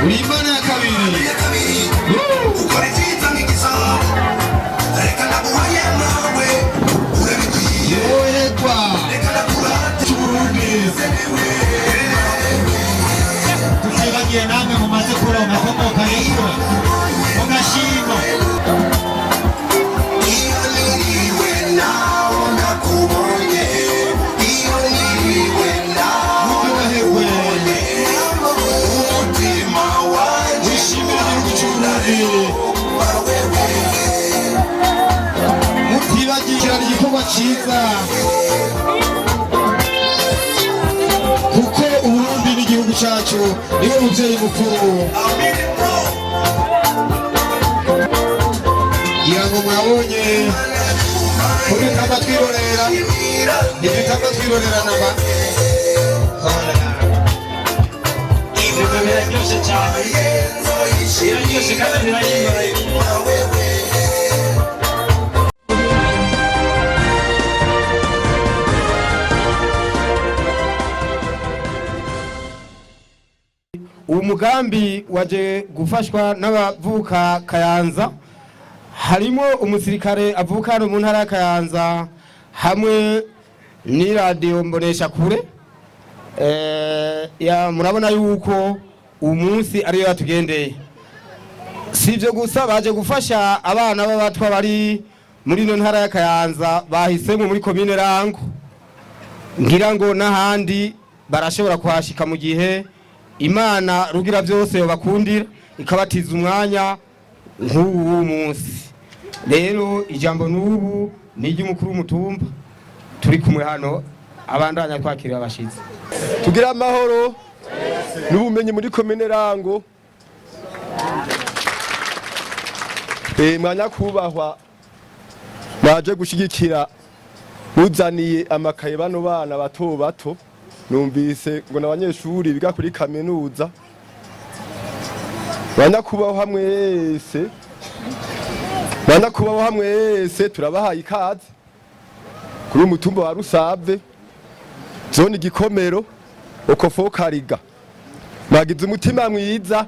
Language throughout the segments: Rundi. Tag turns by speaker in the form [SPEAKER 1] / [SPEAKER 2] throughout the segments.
[SPEAKER 1] Uri Imana ya kabiri.
[SPEAKER 2] Ukora ibyiza nk'igisabo, reka ndaguhaye nawe urabikwiye.
[SPEAKER 1] Yoherwa.
[SPEAKER 2] Reka ndakurate.
[SPEAKER 1] Cy'Uburundi.
[SPEAKER 3] Tutibagiye namwe mumaze kuronka komoka kure mugashima.
[SPEAKER 2] Iyo niriwe nawe nakubonye, iyo niriwe nawe
[SPEAKER 1] Muryoherwe.
[SPEAKER 2] umutima wanjye
[SPEAKER 1] Wishimire igihugu cy'Uburundi.
[SPEAKER 2] Wewe.
[SPEAKER 1] Mutibagira igikorwa cyiza, kuko Uburundi n'igihugu cyacu, niwe mubyeyi mukuru. Ngira ngo mwabonye ko dutamba twirorera, ntidutamba twirorera namba.
[SPEAKER 3] Ibintu biraryoshye cyane, biraryoshye kandi birahimbaye.
[SPEAKER 1] Uwo mugambi waje gufashwa n'abavuka Kayanza, harimo umusirikare avuka hano mu ntara ya Kayanza, hamwe n'iradiyo mbonesha kure. Ya murabona yuko uyu munsi ariyo yatugendeye. Si ibyo gusa, baje gufasha abana b'abatwa bari muri ino ntara ya Kayanza, bahisemo muri komine Rango. Ngira ngo n'ahandi barashobora kuhashika mu gihe Imana Rugira byose bakundira ikabatiza umwanya nk'ubu munsi. Rero ijambo n'ubu ni iry'umukuru w'umutumba turi kumwe hano, abandanya twakirira abashitsi.
[SPEAKER 4] Tugire amahoro n'ubumenyi muri komine Rango. Mwanyakubahwa mwaje gushigikira, muzaniye amakaye bano bana bato bato, numvise ngo n'abanyeshuri biga kuri kaminuza. Banyakubahwa mwese, banyakubahwa mwese, turabahaye ikaze kuri uyu mutumba wa Rusave, zone Igikomero, Okofo Kariga. Mwagize umutima mwiza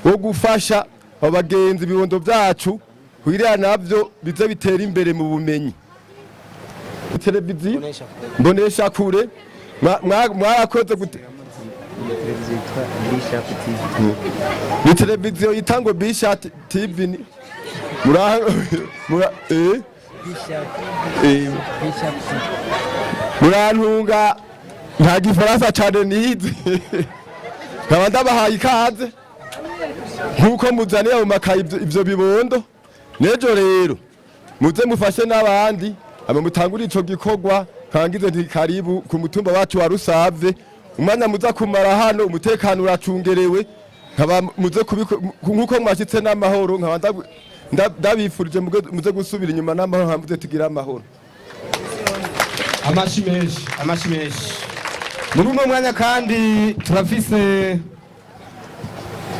[SPEAKER 4] wo gufasha abo bagenzi, ibibondo byacu, kugira navyo bize bitera imbere mu bumenyi. Televiziyo mbonesha kure, mwarakoze gute. Ni televiziyo yita ngo Bishat TV, ni mura mura murantunga, nta gifaransa cane nize. Nkaba ndabahaye ikaze nk'uko muzaniye mu makayi ivyo bibondo. N'ejo rero muze mufashe n'abandi, hama mutangure ico gikorwa. Nkangize nti karibu ku mutumba wacu wa Rusave. Umwanya muza kumara hano, umutekano uracungerewe. Nkaba muze nk'uko mwashitse n'amahoro, nkaba ndabifurije muze gusubira inyuma n'amahoro, nkaba muze tugire amahoro.
[SPEAKER 1] Amashi menshi, amashi menshi. Muri uno mwanya kandi turafise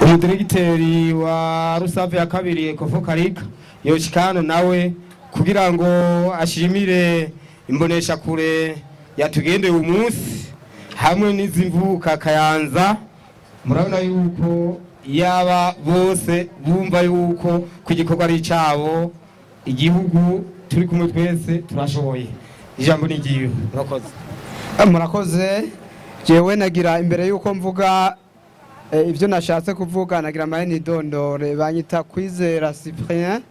[SPEAKER 1] umudiregiteri wa Rusave ya kabiri, Ekofo Karika, yoshikano nawe kugira ngo ashimire imboneshakure yatugendeye umunsi hamwe n'izi mvuka Kayanza. Murabona yuko yaba bose bumva yuko ku gikorwa ari icabo igihugu, turi kumwe twese turashoboye. Ijambo ni igiwe, murakoze.
[SPEAKER 5] Murakoze. Jewe nagira imbere yuko mvuga ibyo nashatse kuvuga, nagira amaye nidondore. Banyita Kwizera Cyprien,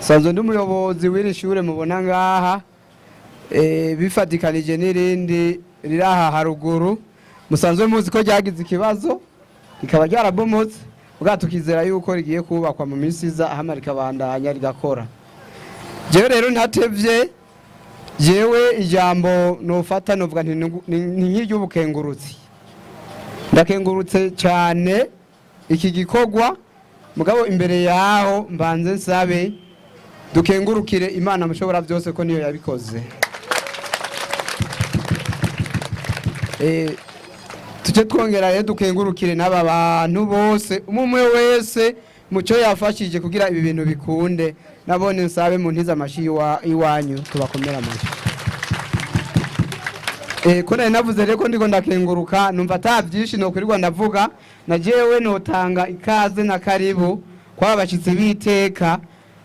[SPEAKER 5] sanzwe ndi umuyobozi w'iri shure mubona ngaha, bifatikanije n'irindi riri aha haruguru musanzwe muzi ko ryagize ikibazo rikaba ryarabomotse, ubwa tukizera yuko rigiye kubakwa mu minsi iza, hama rikabandanya rigakora. Jewe rero ntatevye, jewe ijambo nofata novuga nti ni nk'iry'ubukengurutsi. Ndakengurutse cyane iki gikorwa, mugabo imbere yaho mbanze nsabe dukengurukire Imana mushobora byose ko niyo yabikoze. Tujye twongera rero dukengurukire n'aba bantu bose, umwe umwe wese mucyo yafashije kugira ibi bintu bikunde. Nabone nsabe mu ntiza amashi iwanyu, tubakomera amashyi. Ko nari navuze rero ko ndiko ndakenguruka, numva ata byinshi nokwirirwa ndavuga. Na jewe notanga ikaze na karibu kwaba bashyitsi b'iteka,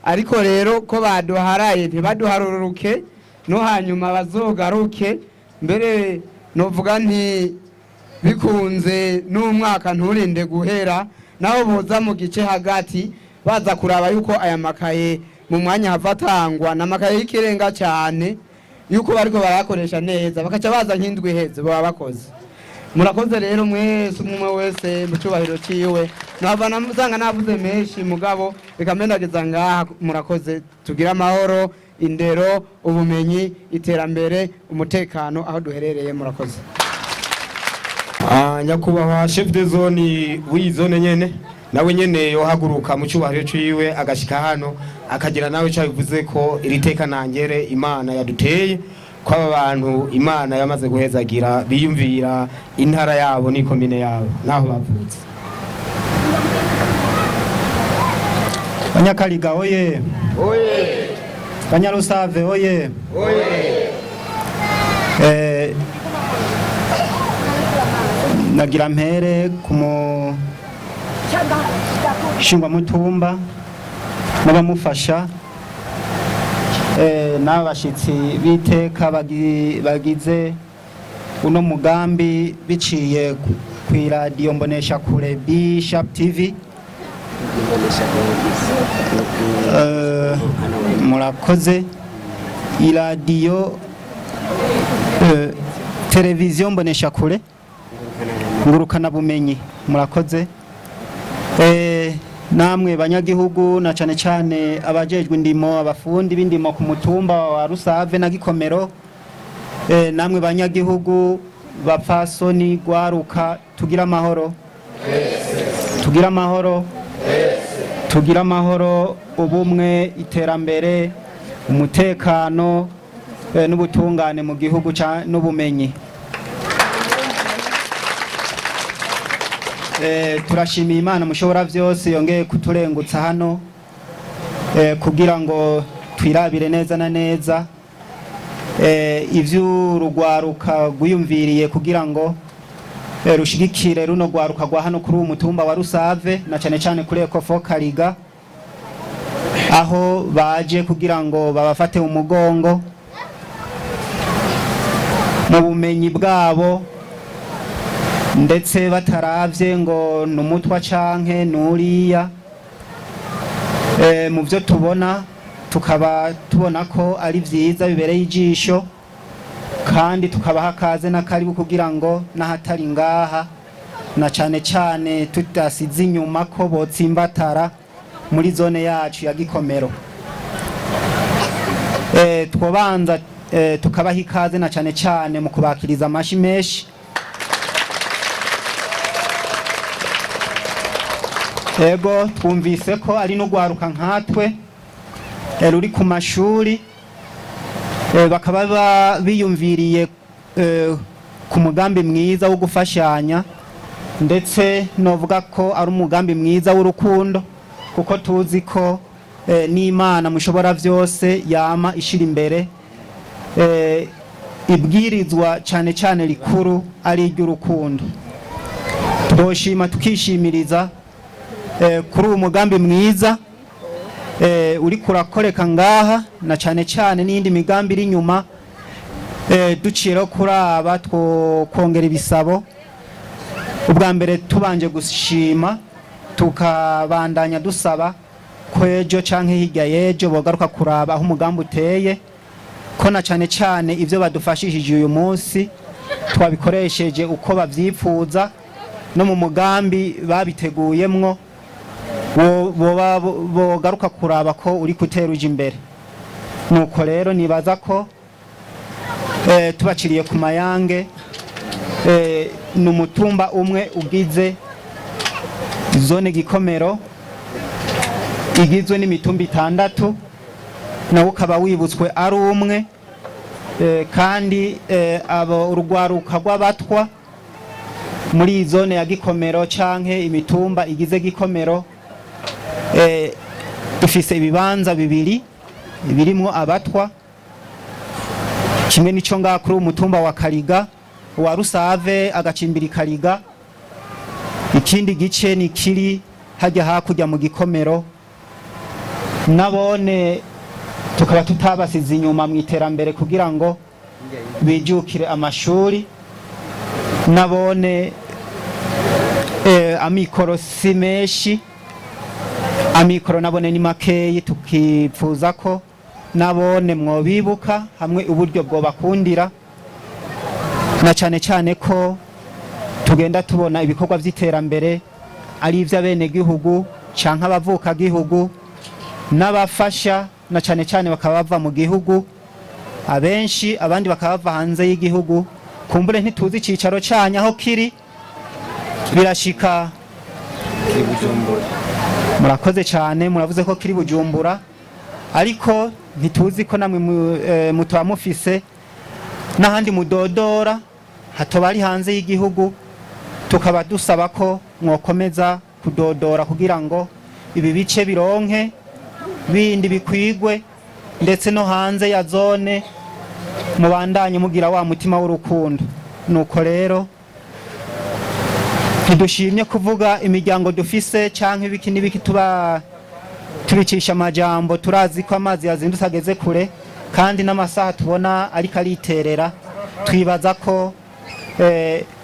[SPEAKER 5] ariko rero ko baduharaye ntibaduharuruke, no hanyuma bazogaruke. Mbere novuga nti bikunze n'umwaka nturinde guhera, naho boza mu gice hagati baza kuraba yuko aya makaye mu mwanya hava atangwa n'amakaye y'ikirenga cyane, yuko bariko barayakoresha neza, bakaca baza nk'indwi iheze baba bakoze. Murakoze rero mwese, umwe wese mu cyubahiro ciwe. Nava namusanga navuze menshi, mugabo reka mendageza ngaha. Murakoze, tugire amahoro, indero, ubumenyi, iterambere, umutekano aho duherereye. Murakoze.
[SPEAKER 1] Nyakubahwa chef de zone w'iyi zone nyene, nawe nyene yohaguruka mu cyubahiro ciwe agashika hano, akagira nawe ico bivuze ko iri teka nangere Imana yaduteye, ko aba bantu Imana yamaze guhezagira biyumvira intara yabo n'ikomine yabo naho bavutse.
[SPEAKER 3] Banyakaliga oye! Banyarusave oye! Nagira mpere ku mushingwamutumba n'abamufasha, n'abashitsi b'iteka bagize uno mugambi biciye kw'iradiyo mbonesha kure B Sharp TV. Murakoze. Iradiyo, televiziyo mbonesha kure ngurukana bumenyi, murakoze. Namwe banyagihugu, na cane cane abajejwe indimo, abafundi b'indimo ku mutumba wa Rusave na Gikomero, namwe banyagihugu, bapfasoni, gwaruka, tugira amahoro, tugira amahoro, tugira amahoro, ubumwe, iterambere, umutekano n'ubutungane mu gihugu n'ubumenyi. Turashimiye Imana mushobora byose yongeye kuturengutsa hano kugira ngo twirabire neza na neza ivy'urugwaruka rwiyumviriye kugira ngo rushigikire runo rwaruka rwa hano kuri uwu mutumba wa Rusave, na cane cane kuri Ecofo Kariga, aho baje kugira ngo babafate umugongo mu bumenyi bwabo, ndetse bataravye ngo numutwa canke nuriya. Mu byo tubona, tukaba tubona ko ari vyiza bibereye ijisho, kandi tukabaha kaze n'akaribu kugira ngo n'ahatari ngaha, na cane cane tudasize inyuma ko botsimbatara muri zone yacu ya Gikomero. Twobanza tukabaha ikaze na cane cane mu kubakiriza amashi menshi. Ego, twumvise ko ari n'ugwaruka nkatwe ruri ku mashuri, bakaba biyumviriye ku mugambi mwiza wo gufashanya, ndetse novuga ko ari umugambi mwiza w'urukundo, kuko tuzi ko n'Imana mushobora vyose yama ishira imbere ibwirizwa cane cane rikuru ari iry'urukundo. Twoshima tukishimiriza kuri uwo mugambi mwiza uri kurakoreka ngaha, na cane cane n'iyindi migambi iri inyuma. Duciye rero kuraba two kongera ibisabo. Ubwa mbere tubanje gushima, tukabandanya dusaba ko ejo canke hirya y'ejo bogaruka kuraba aho umugambi uteye, ko na cane cane ivyo badufashishije uyu munsi twabikoresheje uko bavyipfuza no mu mugambi babiteguyemwo, boba bogaruka kuraba ko uri kutera uja imbere. Nuko rero nibaza ko tubaciriye ku mayange, ni umutumba umwe ugize zone Gikomero igizwe n'imitumba itandatu, nawo ukaba wibutswe ari umwe, kandi abo urugwaruka rw'abatwa muri iyi zone ya Gikomero canke imitumba igize Gikomero, dufise ibibanza bibiri birimwo abatwa. Kimwe nico ngaha kuri umutumba wa Kariga wa Rusave agacimbiri Kariga, ikindi gice ni kiri hajya hakurya mu Gikomero. Nabone tukaba tutabasize inyuma mu iterambere kugira ngo bijukire amashuri. Nabone amikoro si menshi, amikoro nabone ni makeyi, tukipfuza ko nabone mwobibuka hamwe uburyo bwobakundira, na cyane cyane ko tugenda tubona ibikorwa by'iterambere ari iby'abenegihugu canke abavukagihugu n'abafasha, na cyane cyane bakaba bava mu gihugu abenshi, abandi bakaba bava hanze y'igihugu. Kumbure ntituzi icicaro canyu aho kiri, birashika. Murakoze cyane, muravuze ko kiri Bujumbura, ariko ntituzi ko namwe mutoba mufise n'ahandi mudodora hatoba ari hanze y'igihugu. Tukaba dusaba ko mwokomeza kudodora kugira ngo ibi bice bironke bindi bikwigwe, ndetse no hanze ya zone mubandanye mugira wa mutima w'urukundo. Nuko rero ntidushimye kuvuga imiryango dufise canke ibiki n'ibiki, tuba tubicisha amajambo. Turazi ko amazi yazindutse ageze kure, kandi n'amasaha tubona ariko ariterera. Twibaza ko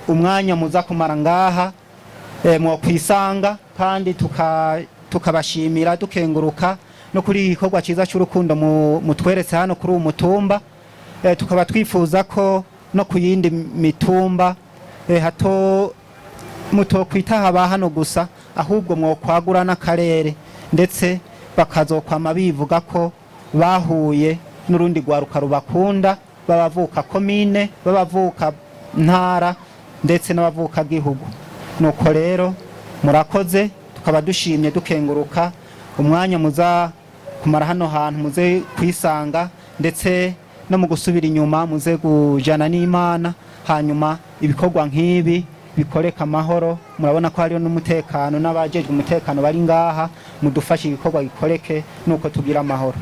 [SPEAKER 3] umwanya muza kumara ngaha mwokwisanga, kandi tukabashimira dukenguruka no kuri iki gikorwa cyiza cy'urukundo mutweretse hano kuri uwu mutumba. Tukaba twifuza ko no ku yindi mitumba hato mutokwitaha ba hano gusa, ahubwo mwokwagura n'akarere, ndetse bakazokwama bivuga ko bahuye n'urundi rwaruka rubakunda, babavuka komine, babavuka ntara, ndetse n'abavuka gihugu. Nuko rero murakoze, tukaba dushimye dukenguruka umwanya muza kumara hano hantu, muze kwisanga, ndetse no mu gusubira inyuma muze kujana n'Imana, hanyuma ibikorwa nk'ibi bikoreka amahoro. Murabona ko hariho n'umutekano n'abajejwe umutekano bari ngaha, mudufashe igikorwa gikoreke, nuko tugira amahoro.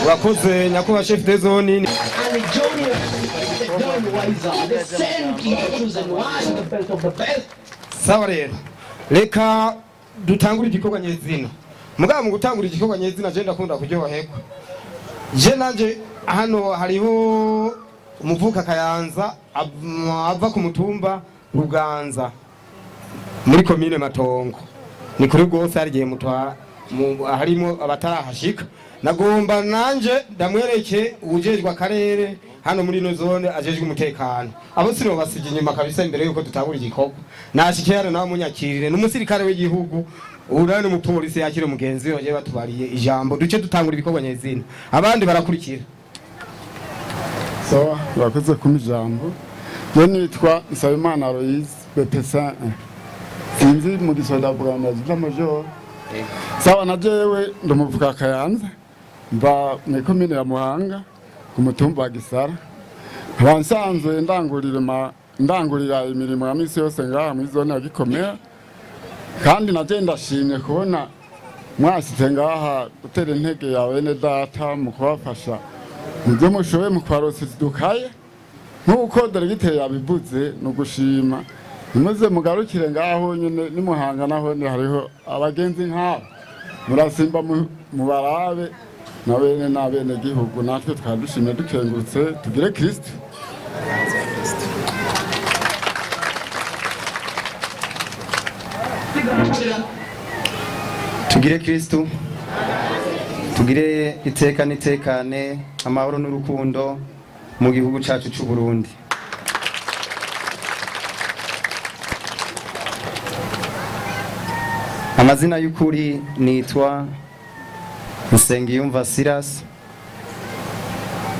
[SPEAKER 1] Urakoze, nyakubahwa chef de zone.
[SPEAKER 6] And Junior, the Wiser, the same king, the chosen one, the best of the best.
[SPEAKER 1] Sawa rero, reka dutangure igikorwa nyezina. Mugabo mu gutangura igikorwa nyezina, je ndakunda kuryoherwa. Je nanje hano hariho umuvuka Kayanza ava ku mutumba Ruganza muri komine Matongo. Ni kuri rwose hari igihe mutwara harimo abatarahashika. Nagomba nanje ndamwereke uwujejwe akarere hano muri ino zone ajejwe umutekano. Abo sinobasiga inyuma kabisa. Imbere yuko dutangura igikorwa, nashike hano nawe munyakirire n'umusirikare w'igihugu, uriya n'umupolisi yakire mugenzi we bagiye batubariye ijambo, duce dutangura ibikorwa nyezina, abandi barakurikira.
[SPEAKER 7] Sawa, urakoze kumpa ijambo. Je nitwa Nsabimana Aloise, BPC, sinzi mu gisoda bwa major. Sawa, na jewe ndumuvuka Kayanza, mva mu ikomine ya Muhanga ku mutumba wa Gisara, nkaba nsanzwe ndangurira imirimo ya misi yose ngaha muri zone ya Gikomera. Kandi naje ndashimye kubona mwashitse ngaha gutera intege ya bene data mu kubafasha mubyo mushoboye mu kubaronsa udukaye nk'uko deregiteri yabivuze. Ni ugushima, ntimuze mugarukire ngaho nyine nimuhanga, naho ni hariho abagenzi nk'abo, murasimba mubarabe na bene n'abene gihugu. Natwe twaba dushimye dukengurutse. Tugire Kristo.
[SPEAKER 8] Tugire Kristu. Tugire iteka n'itekane, amahoro n'urukundo mu gihugu cyacu cy'u Burundi. Amazina y'ukuri nitwa Nsengiyumva Silas,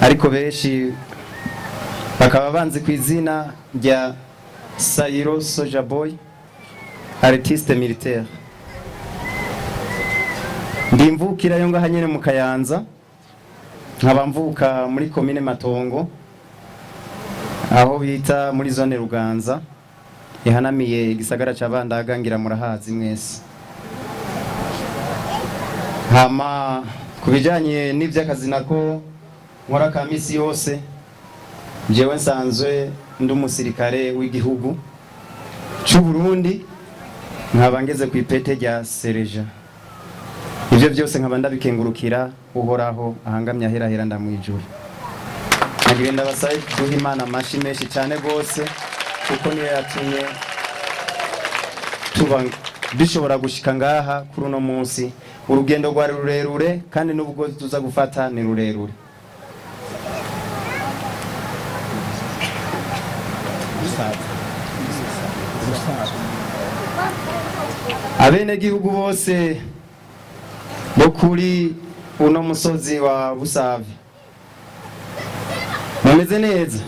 [SPEAKER 8] ariko benshi bakaba banzi ku izina rya Sayiro Soja Boy, artiste militaire. Ndi mvukira yo ngaha nyene mu Kayanza, nkaba mvuka muri komine Matongo, aho bita muri zone Ruganza ihanamiye igisagara ca Bandaga, ngira murahazi mwese. Hama Ku bijyanye n'iby'akazi nako nkora ka misi yose, jewe nsanzwe ndi umusirikare w'igihugu cy'u Burundi, nkaba ngeze ku ipete rya sergent. Ibyo byose nkaba ndabikengurukira Uhoraho ahangamye aherahera ndamwijuru. Nagire ndabasabe duha Imana amashi menshi cyane rwose, kuko niyo yatumye tuba dushobora gushika ngaha kuri uno munsi. Urugendo rwari rurerure, kandi n'ubwo tuza gufata ni rurerure. Abenegihugu bose bo kuri uno musozi wa Busave, mumeze neza?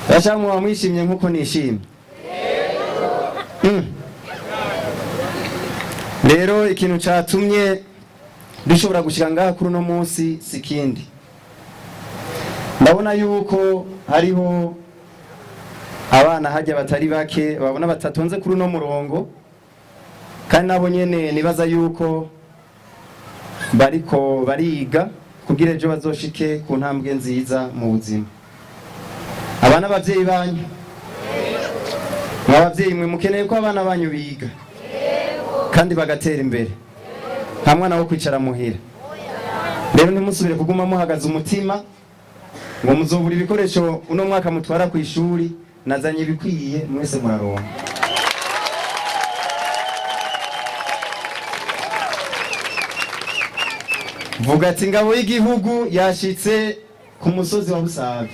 [SPEAKER 8] Ndashaka muba mwishimye nkuko nishimye. Rero ikintu catumye dushobora gushika ngaha kuri uno munsi si kindi, ndabona yuko hariho abana hajya batari bake babona batatonze kuri uno murongo, kandi nabo nyene nibaza yuko bariko bariga kugira ejo bazoshike ku ntambwe nziza mu buzima. Abana, abavyeyi banyu, mwa abavyeyi mwe, mukeneye ko abana banyu biga kandi bagatera imbere. Nta mwana wo kwicara muhira. Rero ntimusubire kuguma muhagaze umutima ngo muzobura ibikoresho uno mwaka mutwara ku ishuri. Nazanye ibikwiye, mwese muraronka. Vuga ati: "Ingabo y'igihugu yashitse ku musozi wa Busave."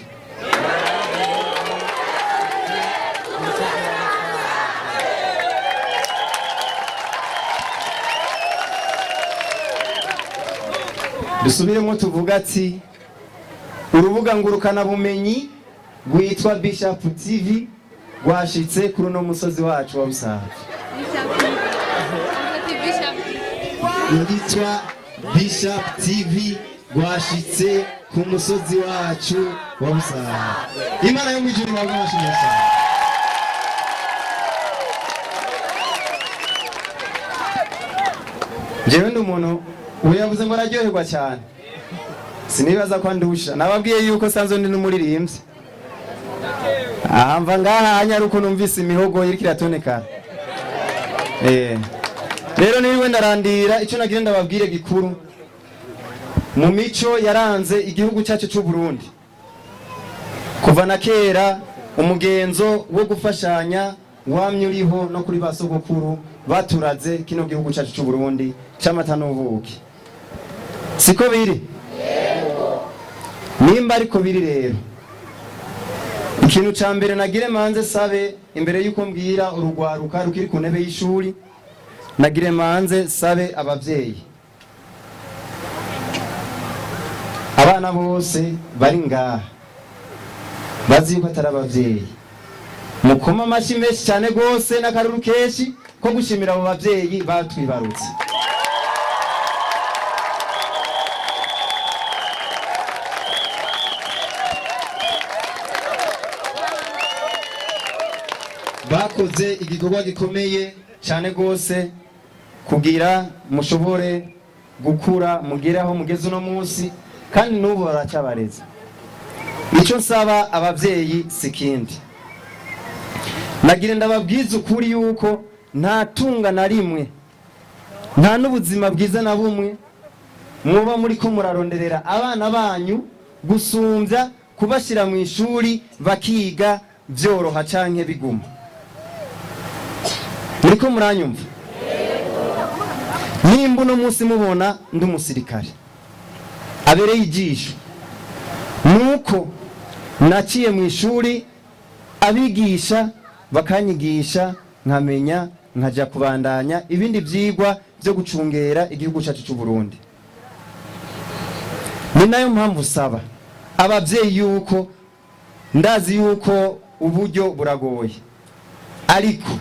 [SPEAKER 8] Dusubiremo tuvuga ati: "Urubuga ngurukanabumenyi rwitwa Bishop TV rwashitse kuri uno musozi wacu wa Busave."
[SPEAKER 9] Yitwa Bishop TV rwashitse ku musozi wacu wa Busave. Imana yo mwijuru ibabwashimye cyane.
[SPEAKER 8] Jewe ndi umuntu ubu yavuze ngo araryoherwa cyane, sinibaza ko andusha. Nababwiye yuko sanzwe ndi n'umuririmbyi. Aha mva ngaha hanya ari uko numvise imihogo iriko iratonekara. Rero niriwe ndarandira icyo nagira ndababwire gikuru mu mico yaranze igihugu cyacu cy'u Burundi kuva na kera. Umugenzo wo gufashanya wamye uriho no kuri ba sogokuru baturaze kino gihugu cyacu cy'u Burundi c'amata n'ubuki. Siko biri? Nimba ariko biri rero, ikintu ca mbere nagire manze sabe imbere yuko mbwira urugwaruka rukiri ku ntebe y'ishuri, nagire manze sabe abavyeyi, abana bose bari ngaha bazi yuko atari abavyeyi, mukoma amashyi menshi cyane rwose n'akaruru kenshi ko gushimira abo bavyeyi batwibarutse. Bakoze igikorwa gikomeye cyane rwose kugira mushobore gukura mugere aho mugeze uno munsi, kandi n'ubu baracyabareza. Icyo nsaba ababyeyi si kindi, nagira ndababwiza ukuri yuko nta tunga na rimwe, nta n'ubuzima bwiza na bumwe muba muri ko muraronderera abana banyu gusumbya kubashyira mu ishuri bakiga, byoroha canke biguma. Muriko muranyumva? Nimba uno munsi mubona ndi umusirikare abereye ijisho, nuko naciye mu ishuri, abigisha bakanyigisha, nkamenya, nkaja kubandanya ibindi vyigwa byo gucungera igihugu cyacu cy'u Burundi. Ni nayo mpamvu usaba abavyeyi yuko ndazi yuko uburyo buragoye, ariko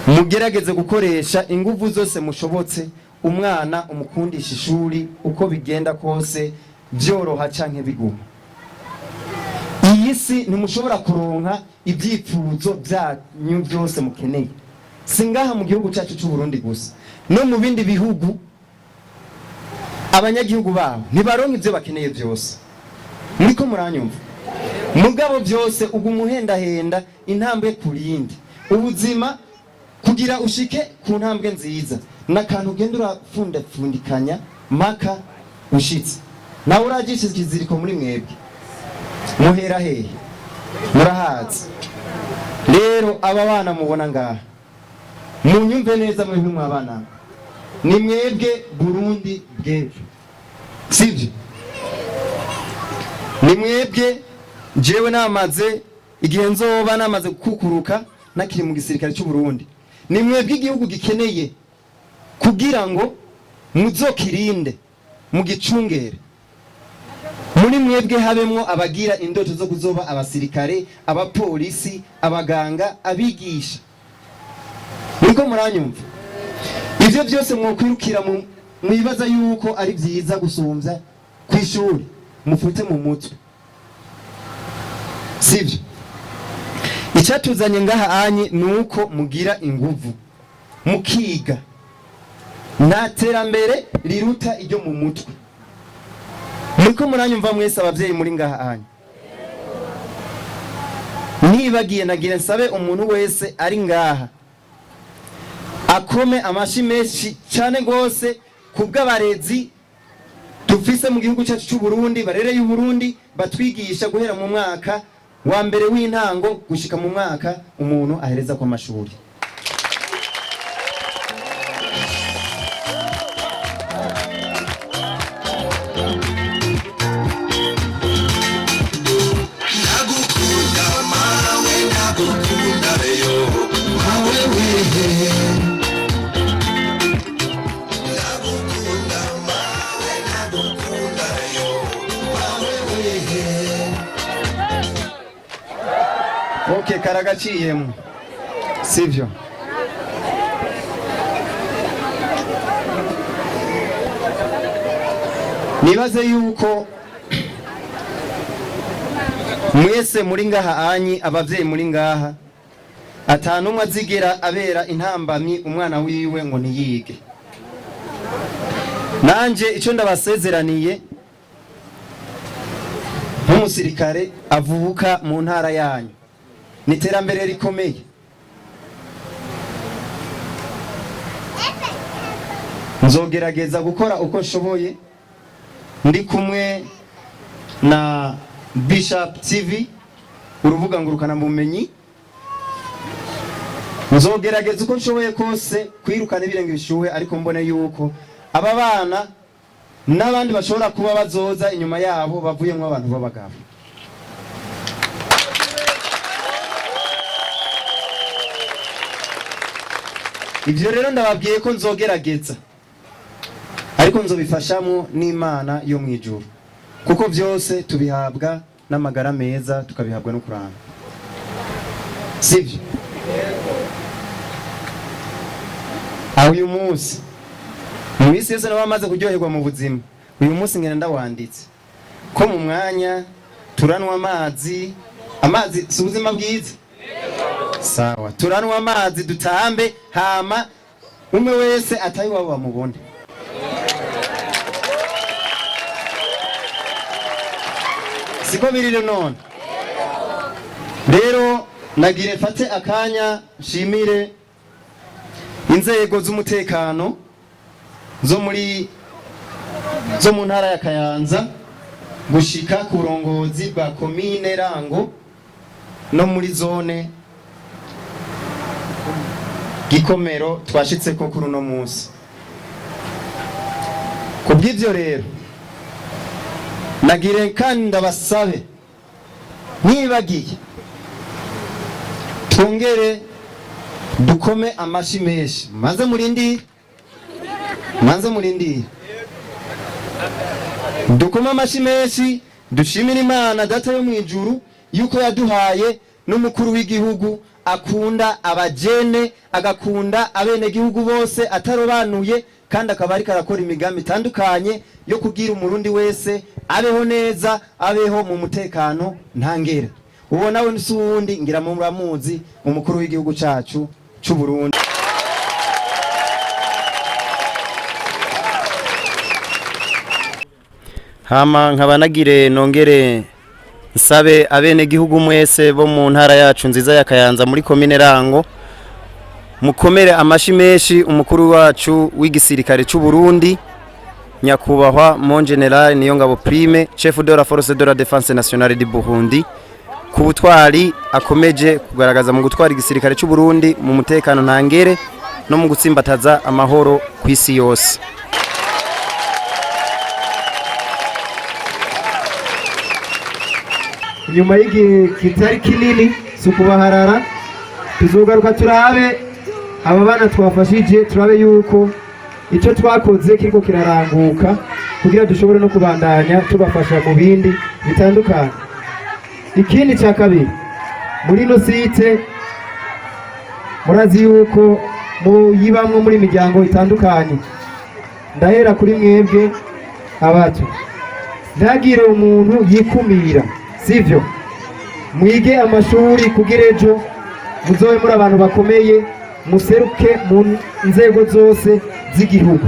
[SPEAKER 8] mugerageze gukoresha ingufu zose mushobotse umwana umukundisha ishuri, uko bigenda kose, byoroha canke biguma. Iyi si ntimushobora kuronka ibyifuzo byanyu byose mukeneye, si ngaha mu gihugu cyacu cy'u Burundi gusa, no mu bindi bihugu. Abanyagihugu babo ntibaronka ibyo bakeneye byose. Muriko muranyumva? Mugabo byose uguma uhendahenda intambwe ku yindi. Ubuzima kugira ushike ku ntambwe nziza n'akantu ugenda urapfundapfundikanya maka ushitse. Nawe uragisha ikiziriko muri mwebwe, muhera hehe? Murahazi. Rero aba bana mubona ngaha, munyumve neza, mwebwe mwabana ni mwebwe Burundi bw'ejo, sibyo? Ni mwebwe. Jewe namaze igihe nzoba namaze gukukuruka nakiri mu gisirikare cy'u Burundi, ni mwebwe igihugu gikeneye kugira ngo muzokirinde, mugicungere. Muri mwebwe habemwo abagira indoto zo kuzoba abasirikare, abapolisi, abaganga, abigisha. Niko muranyumva? Ivyo byose mwokwirukira mwibaza yuko ari byiza gusumbya ku ishuri, mufute mu mutwe, sivyo? Icyatuzanye ngaha anye ni uko mugira inguvu mukiga. Nta terambere riruta iryo mu mutwe. Muriko muranyumva mwese abavyeyi muri ngaha anye? Nibagiye, nagira nsabe umuntu wese ari ngaha akome amashi menshi cyane rwose kubw'abarezi dufise mu gihugu cyacu cy'u Burundi, barereye u Burundi, batwigisha guhera mu mwaka wa mbere w'intango gushika mu mwaka umuntu ahereza ku mashuri.
[SPEAKER 2] Ndagukunda mawe, ndagukunda yo mawe wehe. Ndagukunda mawe, ndagukunda yo mawe wehe.
[SPEAKER 8] Okay, karagaciyemo, sivyo? Nibaze yuko mwese muri ngaha anyi, abavyeyi muri ngaha, atanumwe azigera abera intambamyi umwana wiwe ngo ntiyige. Nanje ico ndabasezeraniye nk'umusirikare avuka mu ntara yanyu ni iterambere rikomeye. Nzogerageza gukora uko nshoboye ndi kumwe na Bishop TV, urubuga ngurukana bumenyi. Nzogerageza uko nshoboye kose kwirukana ibirenge bishuhe, ariko mbone yuko aba bana n'abandi bashobora kuba bazoza inyuma yabo bavuyemo abantu b'abagabo. Ibyo rero ndababwiye ko nzogerageza, ariko nzobifashamo n'Imana yo mu ijuru, kuko byose tubihabwa n'amagara meza, tukabihabwa no kuramba, sibyo? Aho uyu munsi mu minsi yose naba amaze kuryoherwa mu buzima, uyu munsi ngenda ndawanditse ko mu mwanya turanwa amazi. Amazi si ubuzima bwiza? Sawa, turanwa amazi, dutambe, hama umwe wese atayi wabo bamubone. Siko birire? None rero nagire mfate akanya nshimire inzego z'umutekano zo mu ntara ya Kayanza gushika ku burongozi bwa komine Rango no muri zone Gikomero twashitseko kuri uno munsi. Kubw'ivyo rero nagire kandi ndabasabe, nibagiye, twongere dukome amashi menshi. Maze murindire, maze murindire, dukome amashi menshi, dushimire Imana Data yo mu ijuru yuko yaduhaye n'umukuru w'igihugu akunda abajene, agakunda abenegihugu bose atarobanuye, kandi akaba ariko arakora imigambi itandukanye yo kugira umurundi wese abeho neza, abeho mu mutekano ntangere. Uwo nawe si uwundi, ngira muramuzi, umukuru w'igihugu cacu c'u Burundi. Hama nkaba nagire nongere nsabe abenegihugu mwese bo mu ntara yacu nziza ya Kayanza, muri komine Rango, mukomere amashi menshi umukuru wacu w'igisirikare cy'u Burundi, nyakubahwa mon général Niyongabo Prime, chef de la force de la défense nationale du Burundi, ku butwari akomeje kugaragaza mu gutwara igisirikare cy'u Burundi mu mutekano ntangere no mu gutsimbataza amahoro ku isi yose.
[SPEAKER 9] Nyuma y'igihe kitari kinini, si ukubaharara, tuzogaruka turabe aba bana twafashije, turabe yuko icyo twakoze kiriko kiraranguka, kugira dushobore no kubandanya tubafasha mu bindi bitandukanye. Ikindi cya kabiri, muri ino site murazi yuko muyibamwo muri miryango itandukanye. Ndahera kuri mwebwe abato, ntagire umuntu yikumira, sivyo? Mwige amashuri kugira ejo muzobe muri abantu bakomeye, museruke mu nzego zose z'igihugu.